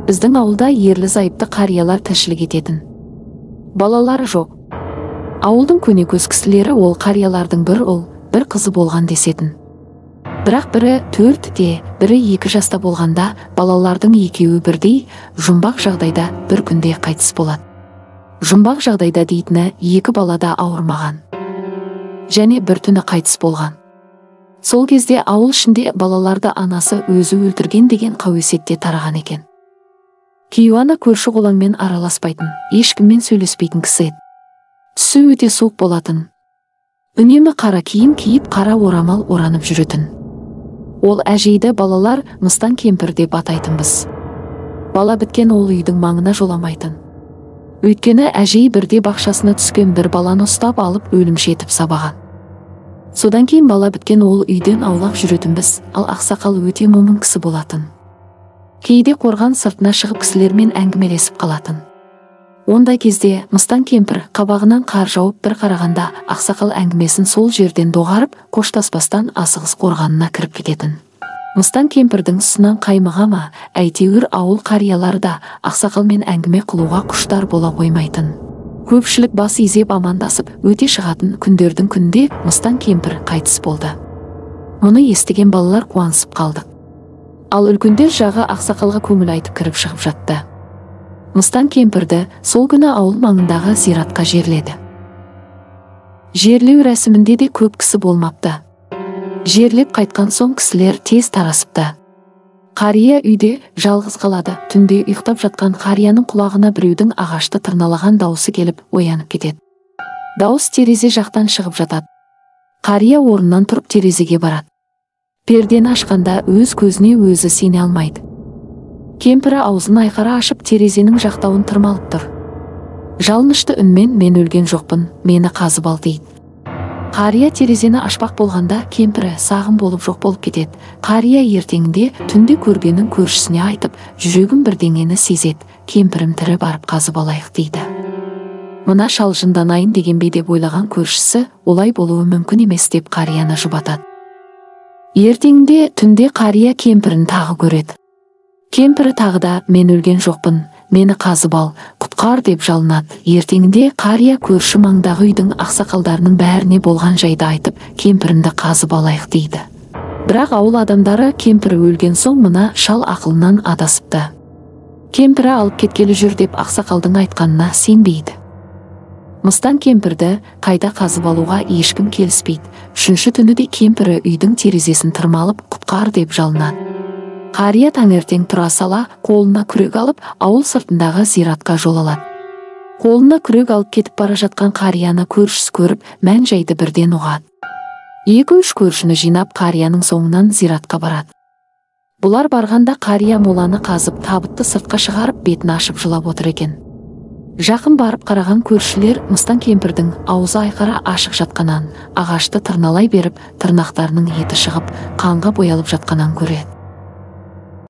Біздің ауылда ерлі-зайыпты қариялар тіршілік ететін. Балалары жоқ. Ауылдың көнекөз кісілері ол қариялардың бір ұл, бір қызы болған десетін. Бірақ бірі 4-те, бірі 2 жаста болғанда балалардың екеуі бірдей жұмбақ жағдайда бір күнде қайтыс болады. Жұмбақ жағдайда дейтіні екі бала да ауырмаған. Және бір түні қайтыс болған. Сол кезде ауыл ішінде балаларды анасы өзі өлтірген деген қауесетте тараған екен. Кейуана көрші қолаңмен араласпайтын, ешкіммен сөйлеспейтін кісі еді. Түсі өте суық болатын. Үнемі қара киім киіп, қара орамал оранып жүретін. Ол әжейді балалар мыстан кемпір деп атайтынбыз. Бала біткен ол үйдің маңына жоламайтын. Өйткені әжей бірде бақшасына түскен бір баланы ұстап алып өлімші етіп сабаған. Содан кейін бала біткен ол үйден аулақ жүретінбіз, ал ақсақал өте момын кісі болатын. Кейде қорған сыртына шығып кісілермен әңгімелесіп қалатын. Ондай кезде мыстан кемпір қабағынан қар жауып бір қарағанда ақсақал әңгімесін сол жерден доғарып, қоштаспастан асығыс қорғанына кіріп кететін. Мыстан кемпірдің сұсынан қаймыға ма, әйтеуір ауыл қариялары да ақсақалмен әңгіме қылуға құштар бола қоймайтын. Көпшілік бас изеп амандасып, өте шығатын күндердің күнінде мыстан кемпір қайтыс болды. Мұны естіген балалар қуанысып қалдық. Ал үлкендер жағы ақсақалға көңіл айтып кіріп шығып жатты. Мыстан кемпірді сол күні ауыл маңындағы зиратқа жерледі. Жерлеу рәсімінде де көп кісі болмапты. Жерлеп қайтқан соң кісілер тез тарасыпты. Қария үйде жалғыз қалады. Түнде ұйықтап жатқан қарияның құлағына біреудің ағашты тырналаған дауысы келіп оянып кетеді. Дауыс терезе жақтан шығып жатады. Қария орнынан тұрып терезеге барады. Пердені ашқанда өз көзіне өзі сене алмайды. Кемпірі аузын айқара ашып терезенің жақтауын тырмалып тұр. Жалынышты үнмен мен өлген жоқпын, мені қазып ал дейді. Қария терезені ашпақ болғанда кемпірі сағым болып жоқ болып кетеді. Қария ертеңінде түнде көргенін көршісіне айтып, жүрегім бірдеңені сезеді, кемпірім тірі барып қазып алайық дейді. Мына шал жынданайын деген бе деп ойлаған көршісі олай болуы мүмкін емес деп қарияны жұбатады. Ертеңінде түнде қария кемпірін тағы көреді. Кемпірі тағы да мен өлген жоқпын, мені қазып ал, құтқар деп жалынады. Ертеңінде қария көрші маңдағы үйдің ақсақалдарының бәріне болған жайды айтып, кемпірімді қазып алайық дейді. Бірақ ауыл адамдары кемпірі өлген соң мына шал ақылынан адасыпты. Кемпірі алып кеткелі жүр деп ақсақалдың айтқанына сенбейді. Мыстан кемпірді қайда қазып алуға ешкім келіспейді. Үшінші түні де кемпірі үйдің терезесін тырмалып, құтқар деп жалынады. Қария таңертең тұра сала қолына күрек алып, ауыл сыртындағы зиратқа жол алады. Қолына күрек алып кетіп бара жатқан қарияны көршісі көріп, мән-жайды бірден ұғады. 2-3 көршіні жинап, қарияның соңынан зиратқа барады. Бұлар барғанда қария моланы қазып, табытты сыртқа шығарып, бетін ашып жылап отыр екен. Жақын барып қараған көршілер мыстан кемпірдің аузы айқара ашық жатқанан, ағашты тырналай беріп, тырнақтарының еті шығып, қанға боялып жатқанан көреді.